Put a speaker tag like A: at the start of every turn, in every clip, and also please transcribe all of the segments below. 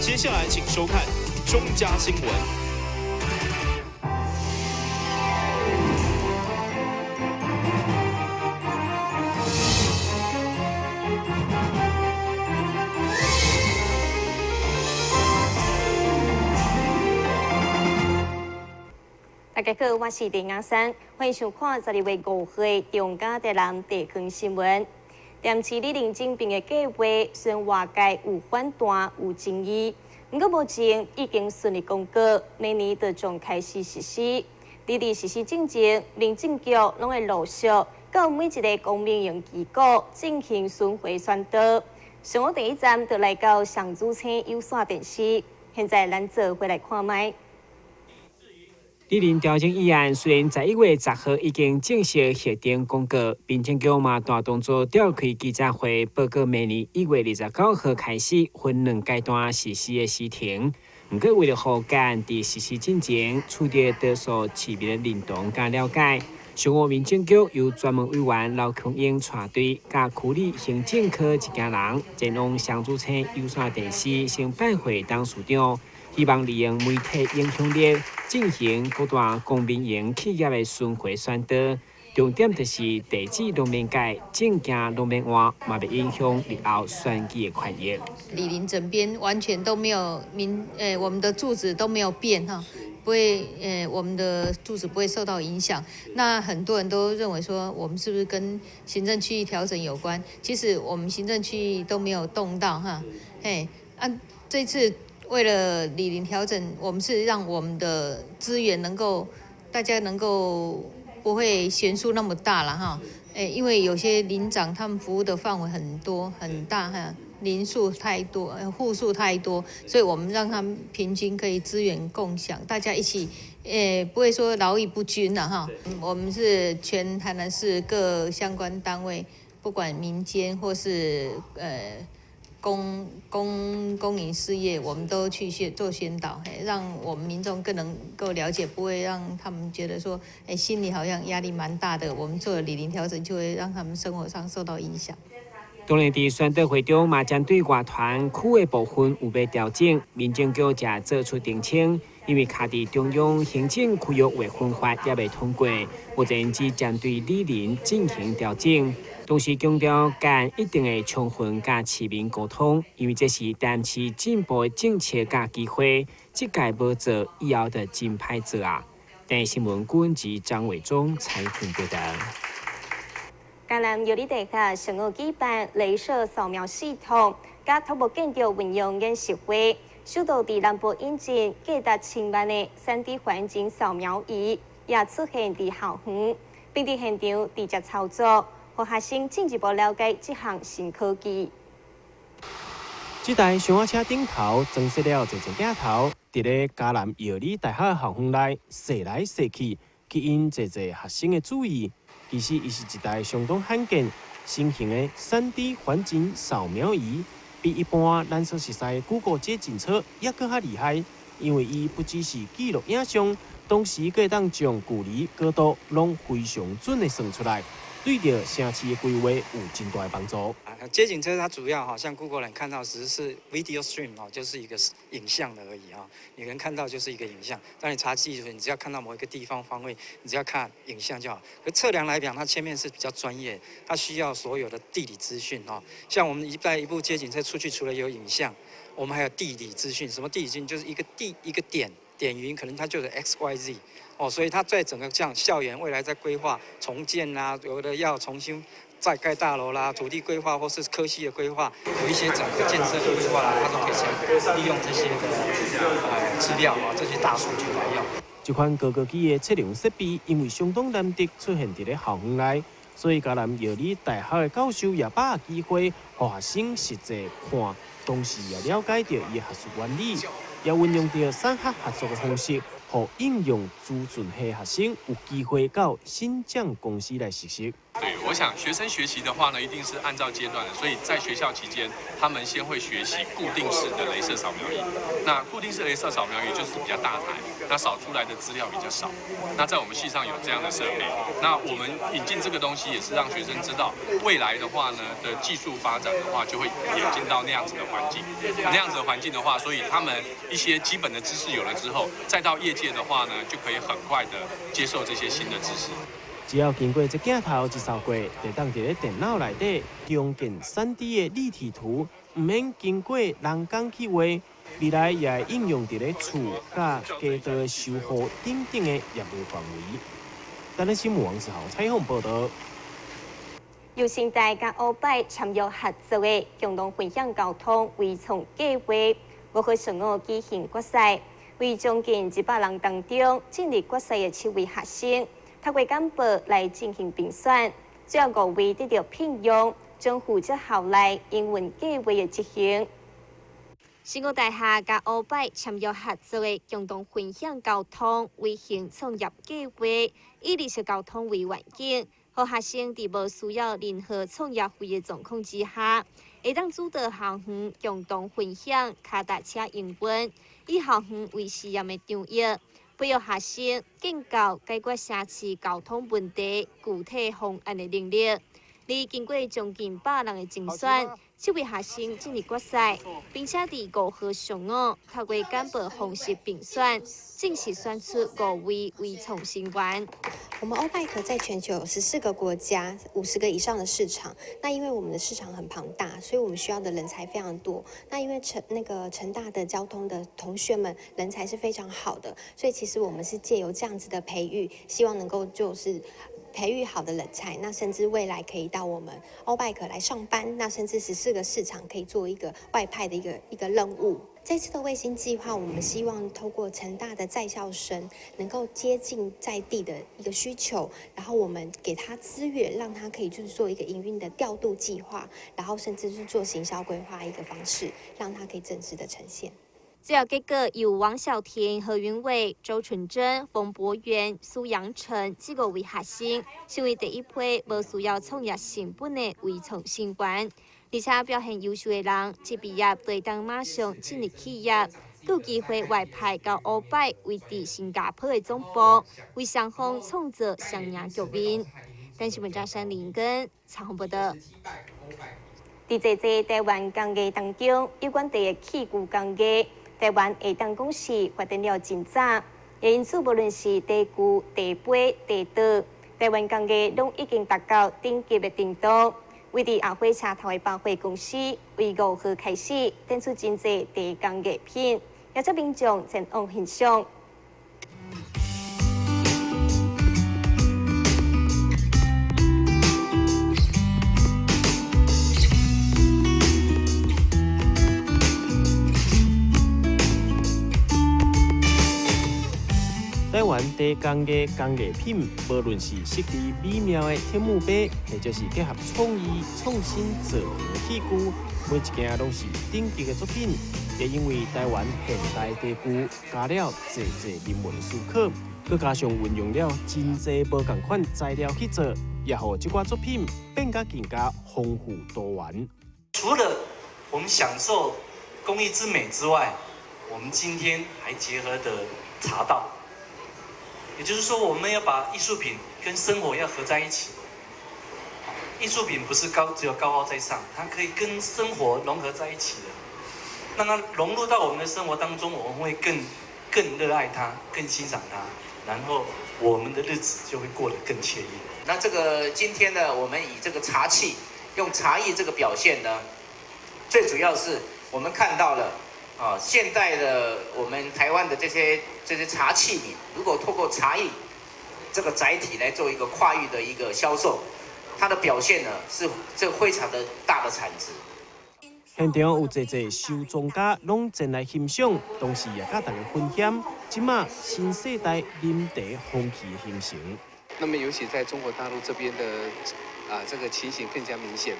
A: 接下來請收看中嘉新聞。
B: 大家好，我是陳雅珊，歡迎收看12月5號的中嘉台南地方新聞。台市里林整併的計劃雖然外界有反彈有爭議，毋過目前已經順利公告，明年就將開始實施。佇實施進前，民政局攏會陸續到每一个公民營機構進行巡迴宣導。上午第一站就來到上主星有線電視，現在咱做伙來看覓。
C: 里鄰調整議案雖然11月10號已經正式核定公告，民政局嘛大動作召開記者會，報告明年1月29號開始分兩階段實施的時程。毋過為了予案佇實施進前取得多數市民的認同佮了解，上午民政局由專門委員劉瓊英帶隊，佮區里行政科一行人前往雙子星有線電視先拜會董事長。希望利用媒體影響力進行各大公民營企業的巡迴宣導，重點就是地址攏免改，證件攏免換，嘛袂影響日後選舉的權益。
D: 里鄰整編完全都沒有民，我們的住址都沒有變哈，不會，我們的住址不會受到影響。那很多人都認為說，我們是不是跟行政區域調整有關？其實我們行政區域都沒有動到哈，嘿，啊，這次。為了里鄰調整，我們是讓我們的資源能夠，大家能夠不會懸殊那麼大了哈。因為有些鄰長他們服務的範圍很多很大哈，鄰數太多，戶數太多，所以我們讓他們平均可以資源共享，大家一起，不會說勞逸不均了哈。我們是全台南市各相關單位，不管民間或是公營事業，我們都去做宣導，讓我們民眾更能夠了解，不會讓他們覺得說，心裡好像壓力蠻大的。我們做了里鄰調整，就會讓他們生活上受到影響。
C: 當然，佇宣導會中嘛，針對外團區的部分有欲調整，民政局也做出澄清，因為卡佇中央行政區域劃分法猶未通過，目前只針對里鄰進行調整。同時強調，佮一定會充分佮市民溝通，因為這是台南市進步的政策佮機會，這屆無做，以後就真歹做啊！台視新聞郭文吉、張偉忠採訪報導。
B: 嘉南藥理大學上午舉辦雷射掃描系統，佮土木建築運用演習會，首度佇南部引進價值千萬的3D 環境掃描儀，也出現佇校園，並佇現場直接操作，予學生進一步了解這項新科技。
E: 這台小車頂頭裝設了濟濟鏡頭，佇咧嘉南藥理大學校園內踅來踅去，吸引濟濟學生的注意。其實，伊是一台相當罕見新型的3D 環境掃描儀，比一般咱所熟悉的 Google 街景車猶閣較厲害，因為伊不只是記錄影像，同時閣會當將距離、高度攏非常準的算出來，對著城市的規劃有真大的幫助。
F: 啊，街景車它主要哈，像 Google 你看到只是 video stream 哦，就是一個影像的而已啊，你能看到就是一個影像。當你查地圖，你只要看到某一個地方方位，你只要看影像就好。可測量來講，它前面是比較專業，它需要所有的地理資訊哦。像我們一帶一部街景車出去，除了有影像，我們還有地理資訊。什麼地理資訊？就是一個地一個點點雲，可能它就是 X Y Z 哦，所以它在整個像校園未來在規劃重建啊，有的要重新再蓋大樓啦，土地規劃或是科系的規劃，有一些整個建設的規劃啦，它都可以利用這些的資料啊，這些大數據來用。
E: 這款高科技的測量設備，因為相當難得出現佇咧校園內，所以嘉南藥理大學的教授也把握機會，予學生實際看，同時也了解著伊的學術原理，也運用著產學合作的方式，予應用資訊系學生有機會到新匠公司來實習。
G: 對，我想學生學習的話呢，一定是按照階段的，所以在學校期間，他們先會學習固定式的雷射掃描儀。那固定式雷射掃描儀就是比較大台，那掃出來的資料比較少。那在我們系上有這樣的設備，那我們引進這個東西也是讓學生知道，未來的話呢的技術發展的話，就會演進到那樣子的環境。那樣子的環境的話，所以他們一些基本的知識有了之後，再到業界的話呢，就可以很快的接受這些新的知識。
E: 只要經過這鏡頭一掃過，就當佇咧電腦內底重建 3D 的立體圖，毋免經過人工去畫。未來也會應用佇咧厝佮街道的修護等等的業務範圍。台南新聞王世豪採訪報導。
B: 由成大佮歐拜簽約合作的共同分享交通微創計畫，5號上午舉行決賽，為將近100人當中進入決賽的7位學生，透過簡報來進行評選，最後5位得到聘用，將負責校內營運計畫的執行。成功大學佮歐拜簽約合作的共同分享交通微型創業計劃，以綠色交通為願景，予學生佇無需要任何創業費的狀況之下，會當主導校園共同分享跤踏車營運，以校園為試驗的場域，培育學生建構解決城市交通問題具體方案的能力。而經過將近100人的甄選，7位學生進入決賽，並且佇5號上午透過簡報方式評選，正式選出5位微創成員。
H: 我們歐拜克在全球有14個國家、50個以上的市場。那因為我們的市場很龐大，所以我們需要的人才非常多。那因為成大的交通的同學們人才是非常好的，所以其實我們是借由這樣子的培育，希望能夠就是培育好的人才，那甚至未來可以到我們歐拜克來上班，那甚至14個市場可以做一個外派的一個任務。這次的衛星計劃，我們希望透過成大的在校生能夠接近在地的一個需求，然後我們給他資源，讓他可以就是做一個營運的調度計劃，然後甚至是做行銷規劃一個方式，讓他可以正式的呈現。
B: 最後結果由王小婷、何雲偉、周純真、馮博元、蘇陽成這5位學生，成為第一批無需要創業成本的微創成員。而且表現優秀的人，一畢業就會當馬上進入企業，閣有機會外派到歐拜位佇新加坡的總部，為雙方創造雙贏局面。但是文章山林根採訪報導。佇濟濟台灣工藝當中，有關第一器具工藝，台灣會當講是發展了真早，也因此無論是茶具、茶杯、茶桌，台灣工藝攏已經達到頂級的程度。位佇後火車頭的百貨公司，為5號開始展出真濟茶工藝品，邀請民眾前往欣賞。
E: 台灣茶工藝工藝品，無論是設計美妙的天母杯，或者是結合創意創新造型的器具，每一件攏是頂級的作品。也因為台灣現代茶具加了濟濟人文思考，閣加上運用了真濟無仝款材料去做，也予這寡作品變甲更加豐富多元。
I: 除了我們享受工藝之美之外，我們今天還結合的茶道。也就是說，我們要把藝術品跟生活要合在一起。藝術品不是只有高高在上，它可以跟生活融合在一起的。讓它融入到我們的生活當中，我們會更熱愛它，更欣賞它，然後我們的日子就會過得更愜意。
J: 那這個今天呢，我們以這個茶器，用茶藝這個表現呢，最主要是我們看到了。啊，現代的我們台灣的這些茶器皿，如果透過茶藝這個載體來做一個跨域的一個銷售，它的表現呢是這非常的大的產值。
E: 現場有濟濟收藏家攏前來欣賞，同時也佮大家分享這馬新世代飲茶風氣的形成。
K: 那麼尤其在中國大陸這邊的這個情形更加明顯。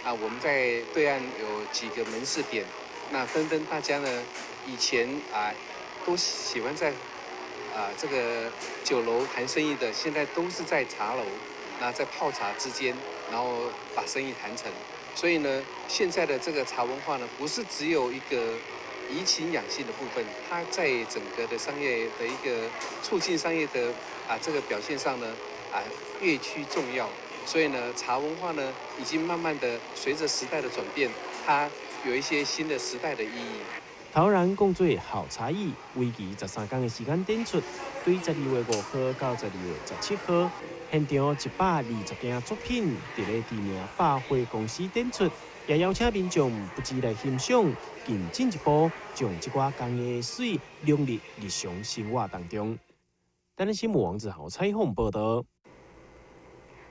K: 啊，我們在對岸有幾個門市點。那紛紛大家呢，以前啊都喜歡在這個酒樓談生意的，現在都是在茶樓那在泡茶之间，然后把生意谈成。所以呢，现在的这个茶文化呢，不是只有一个怡情养性的部分，它在整个的商业的一个促进商业的这个表现上呢，越趋重要。所以呢，茶文化呢，已经慢慢的随着时代的转变，它有一些新的时代的意义。
E: 陶然共做好茶艺，为期13天的时间展出，对12月5号到12月17号，现场120件作品伫咧知名百货公司展出，也邀请民众不止来欣赏，更进一步将这寡工艺的媠融入日常生活当中。台南新闻王子豪采访报道。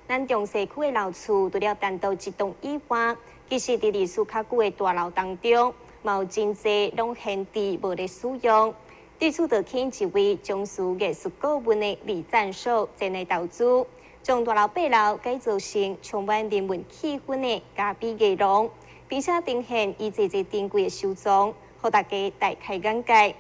B: 咱中西区的老厝，除了单独一栋以外，其实伫历史较久的大楼当中，嘛有真济拢闲置无咧使用。对此，就请一位从事艺术顾问的李赞寿前来投资，将大楼八楼改造成充满人文气氛的咖啡艺廊，并且呈现伊济济珍贵的收藏，予大家大开眼界。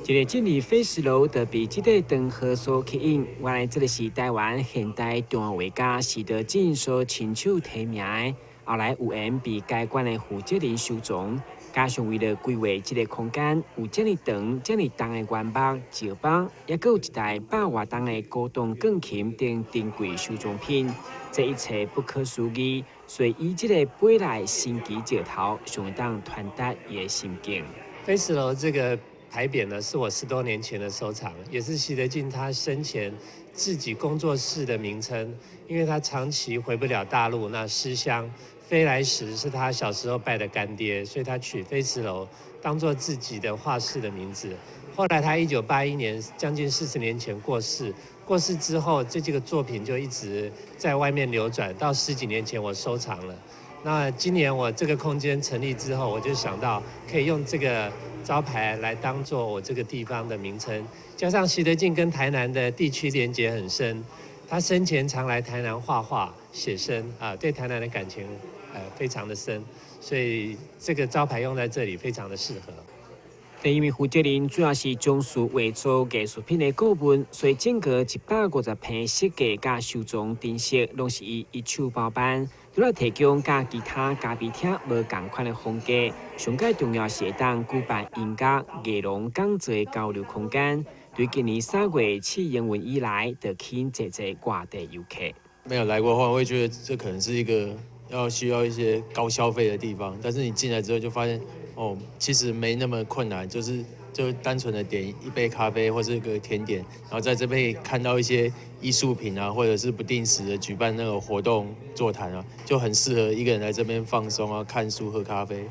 C: 这个进入飞石楼就被这个长河所吸引。原来这个是台湾现代大画家徐德进所亲手提名的。后来有缘被该馆的负责人收藏，加上为了规划这个空间，有这么长、这么重的原木、石板，也阁有一台100外吨的古董钢琴等珍贵收藏品，这一切不可思议。所以以这个飞来神奇石头，相当传达伊的心境。
L: 飞石楼这个牌匾呢，是我10多年前的收藏，也是徐德进他生前自己工作室的名称。因为他长期回不了大陆，那思乡飞来石是他小时候拜的干爹，所以他取飞石楼当做自己的画室的名字。后来他1981年，将近40年前过世，过世之后，这几个作品就一直在外面流转，到十几年前我收藏了。那今年我这个空间成立之后，我就想到可以用这个招牌来当做我这个地方的名称，加上徐德进跟台南的地区连结很深，他生前常来台南画画写生啊，对台南的感情非常的深，所以这个招牌用在这里非常的适合。
C: 因为负责人主要是从事画作艺术品的顾问，所以整个150坪设计佮收藏陈设，拢是伊一手包办。除了提供佮其他咖啡厅无仝款的风格，上盖重要是会当举办音乐、艺廊讲座的交流空间。对今年3月试营运以来，就吸引济济外地游客。
M: 没有来过的话，会觉得这可能是一个要需要一些高消费的地方。但是你进来之后就发现，哦，其实没那么困难，就是就单纯的点一杯咖啡或是一个甜点，然后在这边看到一些艺术品啊，或者是不定时的举办那个活动座谈啊，就很适合一个人来这边放松啊，看书喝咖啡。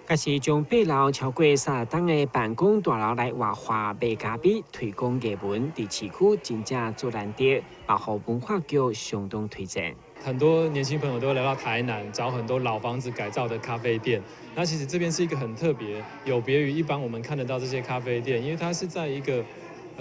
C: 阁是将八楼超过30吨的办公大楼来活化卖咖啡，推广艺文，伫市区真正足难得，嘛予文化局相当推荐。
N: 很多年轻朋友都会来到台南，找很多老房子改造的咖啡店。那其实这边是一个很特别，有别于一般我们看得到这些咖啡店，因为它是在一个，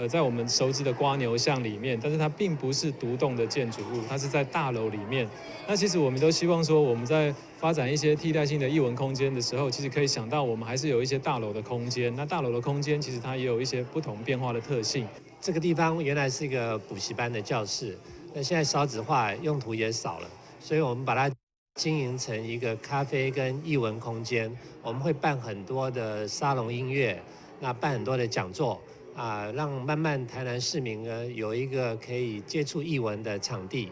N: 在我们熟知的蜗牛巷里面，但是它并不是独栋的建筑物，它是在大楼里面。那其实我们都希望说，我们在发展一些替代性的艺文空间的时候，其实可以想到我们还是有一些大楼的空间。那大楼的空间其实它也有一些不同变化的特性。
L: 这个地方原来是一个补习班的教室，那现在少子化，用途也少了，所以我们把它经营成一个咖啡跟艺文空间。我们会办很多的沙龙音乐，那办很多的讲座啊，让慢慢台南市民呢有一个可以接触艺文的场地。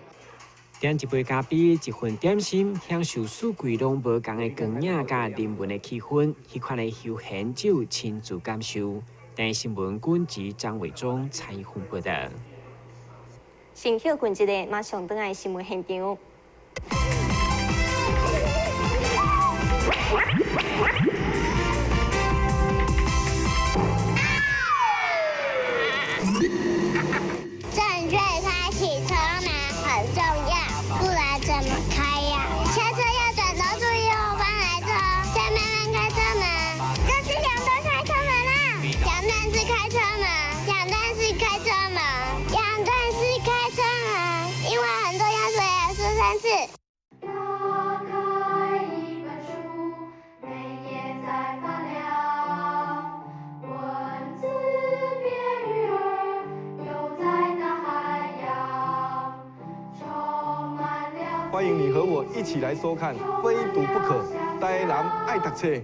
C: 点一杯咖啡，一份点心，享受四季拢无仝的光影佮人文的气氛，彼款的休闲只有亲自感受。台视新闻军职张伟忠采访报道。
B: 先歇睏一下，马上转来新闻现场。
O: 正确开启车门很重要，不然怎么开呀？下车要转头注意后方来车，再慢慢开车门。这是两段开车门啦，两段式开车门，两段式开车门，两段式开车门，因为很重要，所以要说三次。
P: 打开一本书，每页歡迎你和我一起來收看《非讀不可》，台南愛讀冊。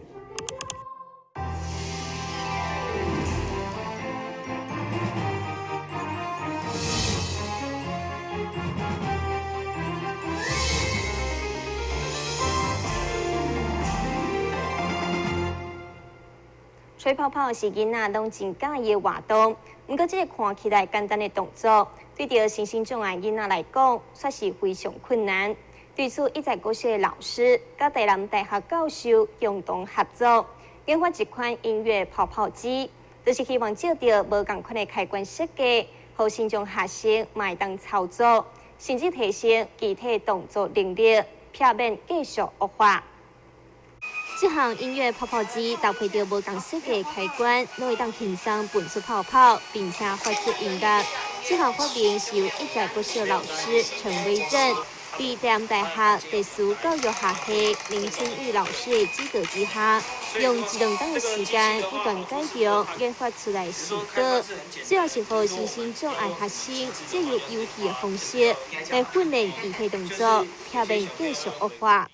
B: 吹泡泡是囡仔攏真佮意的活動，毋過這個看起來簡單的動作，對著身心障礙囡仔來講，卻是非常困難。對此，一在國小的老師佮台南大學教授共同合作，研發一款音樂泡泡機，就是希望藉著無仝款的開關設計，予身障學生嘛會當操作，甚至提升肢體動作能力，避免繼續惡化。這項音樂泡泡機搭配著無仝設計開關，攏會當輕鬆噴出泡泡，並且發出音樂。這項發明是由一在國小老師陳威任，佇台南大學特殊教育學系林清玉老師的指導之下，用一兩冬的時間不斷改良研發出來成果。主要是予身心障礙學生藉由遊戲的方式來訓練肢體動作，避免繼續惡化。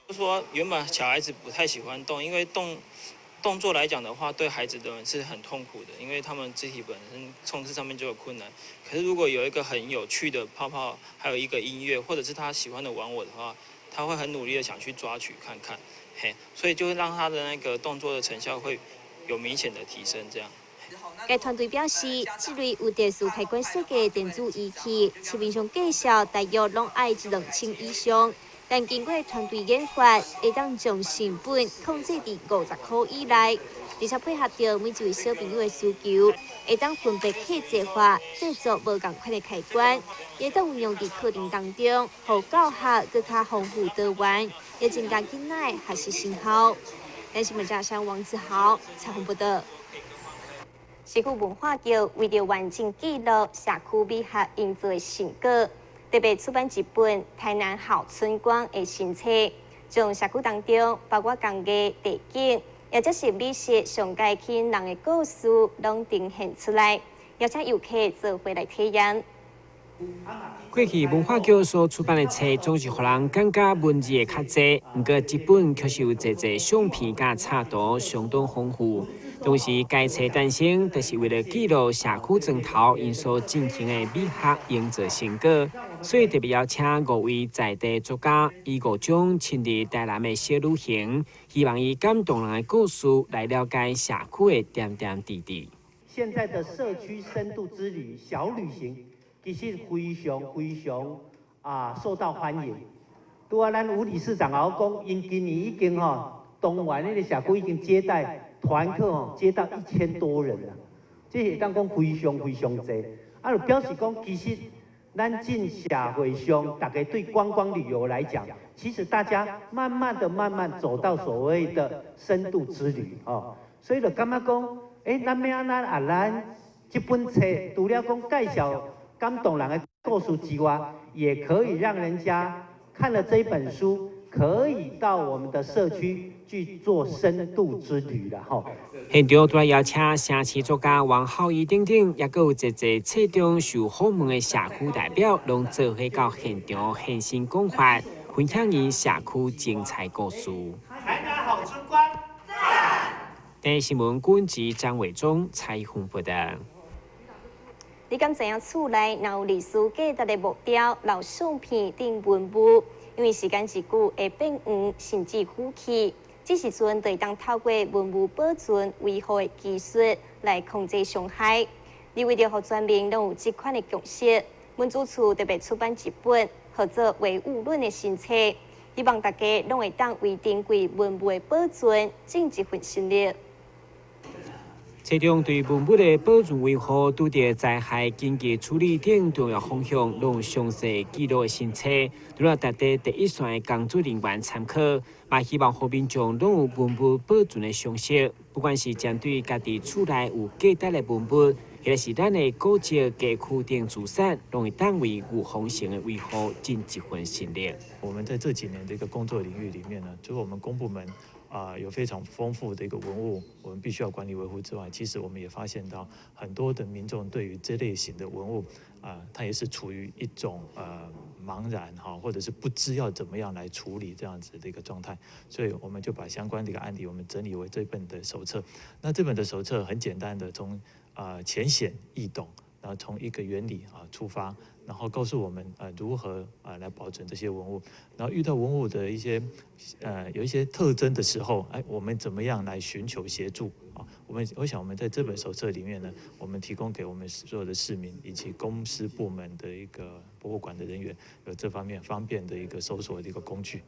Q: 就說原本小孩子不太喜歡動，因為動作來講的話，對孩子的是很痛苦的，因為他們肢體本身控制上面就有困難。可是如果有一個很有趣的泡泡，還有一個音樂，或者是他喜歡的玩偶的話，他會很努力的想去抓取看看，嘿，所以就會讓他的那個動作的成效會有明顯的提升，這樣。
B: 該團隊表示，這類有特殊開關設計的電子儀器，市面上介紹大約攏愛一兩千以上。但經過團隊研發，會當將成本控制佇50箍以內，而且配合著每一位小朋友的需求，會當分別客製化製作無仝款的開關，會當運用佇課程當中，予教學閣較豐富多元，也增加囡仔的學習成效。電視媒體王子豪採訪報導。市區文化局為著完整記錄社區美學營造的成果，特別出版一本《台南好春光》的新冊，將社區當中包括工藝、地景，或者是美食上佳吸引人的故事，攏呈現出來，邀請遊客做伙來體驗。
C: 過去文化局所出版的冊，總是予人感覺文字會較濟，毋過這本卻是有濟濟相片佮插圖，相當豐富。同時，該冊誕生就是為了記錄社區磚頭𪜶所進行的美學營造成果，所以特別邀請五位在地作家，以五種親歷台南的小旅行，希望以感動人的故事來了解社區的點點滴滴。
R: 現在的社區深度之旅、小旅行，其實非常非常受到歡迎。拄仔咱吳理事長也講，𪜶今年已經吼，東灣那個社區已經接待團客吼，接到1000多人啦，這會當講非常非常濟。就表示講，其實咱進社會上，大家對觀光旅遊來講，其實大家慢慢的、慢慢走到所謂的深度之旅哦。所以就感覺講，咱欲按怎啊？咱這本冊除了講介紹感動人的故事之外，也可以讓人家看了這本書，可以到我們的社區去做深度之旅啦，吼。
C: 現場除了邀請城市作家王浩一等等，也閣有濟濟冊中受訪問的社區代表，攏做伙到現場現身講法，分享𪜶社區精彩故事。
R: 台南好春光，讚！
C: 電視新聞管治張偉忠採訪報導。
B: 你敢知影厝內若有歷史價值的木雕、老相片等文物，因為時間一久會變黃，甚至腐去。這時陣就會當透過文物保存維護的技術來控制傷害。而為著予全民攏有這款的共識，文資處特別出版一本號做《唯物論》的新冊，希望大家攏會當為珍貴文物的保存盡一份心力。
C: 冊中對文物的保存維護、拄著災害緊急處理等重要方向，攏有詳細記錄的新冊，除了值得第一線的工作人員參考，嘛希望予民眾攏有文物保存的常識。不管是針對家己厝內有價值的文物，或者是咱的古蹟、街區等資產，攏會當為預防性的維護盡一份心力。
S: 我們在這幾年的一個工作領域裡面呢，就是我們公部門
N: 有非常豐富的一個文物，我們必須要管理維護之外，其實我們也發現到很多的民眾對於這類型的文物，它也是處於一種茫然哈，或者是不知要怎麼樣來處理這樣子的一個狀態，所以我們就把相關的一個案例，我們整理為這本的手冊。那這本的手冊很簡單的，從淺顯易懂，然後從一個原理出發，然後告訴我們如何來保存這些文物，然後遇到文物的一些有一些特徵的時候，哎，我們怎麼樣來尋求協助啊？我想我們在這本手冊裡面呢，我們提供給我們所有的市民以及公司部門的一個博物館的人員，有這方面方便的一個搜索的一個工具。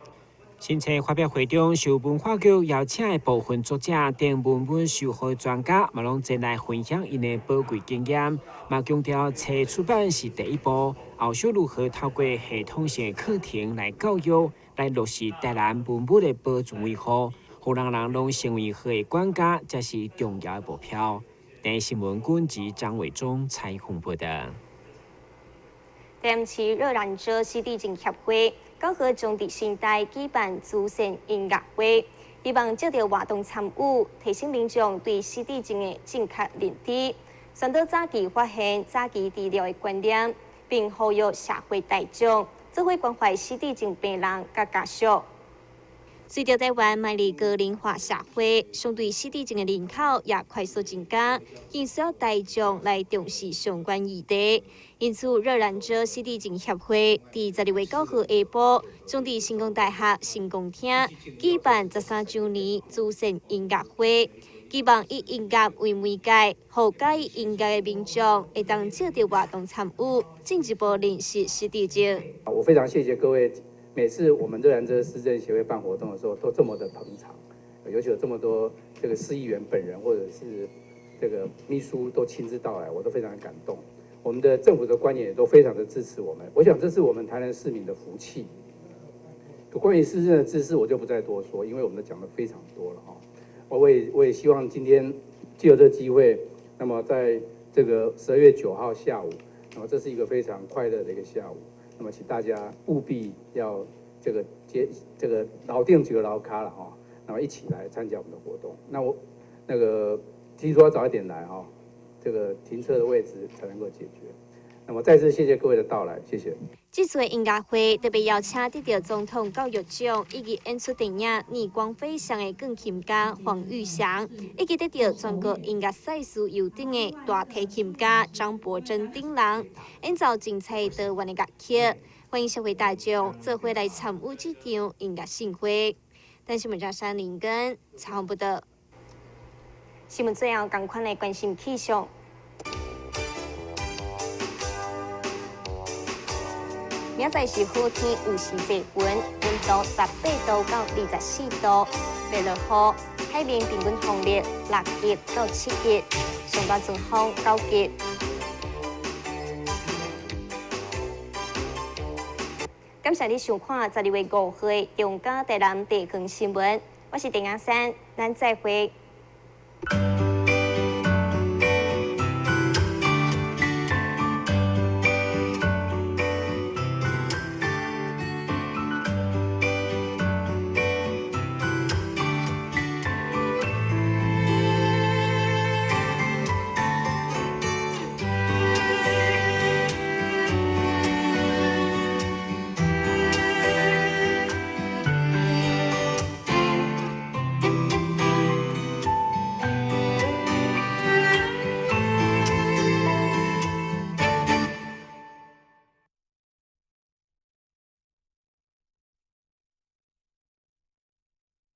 C: 新冊發表會中，受文化局邀請的部分作者等文物修復專家，嘛攏前來分享𪜶的寶貴經驗，嘛強調冊出版是第一步，後續如何透過系統性的課程來教育，來落實台南文物的保存維護，予人人攏成為好的管家，才是重要的目標。台視新聞軍及張偉忠採訪報道。
B: 台南市熱蘭遮失智症協會9號將佇新大舉辦慈善音樂會，希望藉著活動參與，提醒民眾對失智症的正確認知，宣導早期發現、早期治療的觀念，並呼籲社會大眾做伙關懷失智症病人佮家屬。隨著台灣邁入高齡化社會，相對失智症的人口也快速增加，更需要大眾來重視相關議題。因此，熱蘭遮失智症協會佇12月9號下晡，將佇成功大學成功廳舉辦13週年慈善音樂會，期望以音樂為媒介，予佮意音樂的民眾會當藉著活動參與，進一步認識失智症。
S: 我非常謝謝各位。每次我們熱蘭遮失智協會辦活動的時候，都這麼的捧場，尤其有這麼多這個市議員本人或者是這個秘書都親自到來，我都非常的感動。我們的政府的官員也都非常的支持我們，我想這是我們台南市民的福氣。關於失智的知識，我就不再多說，因為我們都講得非常多了哈。我也希望今天藉由這個機會，那麼在這個12月9號下午，那麼這是一個非常快樂的一個下午。那麼，請大家務必要這個接這個老店幾個老咖了哈，那麼一起來參加我們的活動。那我那個聽說要早一點來哈，這個停車的位置才能夠解決。那麼再次謝謝各位的到來，謝謝。
B: 這次的音樂會特別邀請得到總統教育獎以及演出電影《逆光飛翔》的鋼琴家黃玉祥，以及得到全國音樂賽事優等的大提琴家張伯珍等人，演奏精彩多元的樂曲，歡迎社會大眾做伙來參與這場音樂盛會。台視新聞張林根採訪報道。新聞最後，仝款來關心氣象。明仔載是好天，有時濟雲，溫度18度到24度，袂落雨。海面平均風力6級到7級，上大陣風9級。感謝你收看12月5號的中嘉台南地方新聞，我是鄭亞珊，咱再會。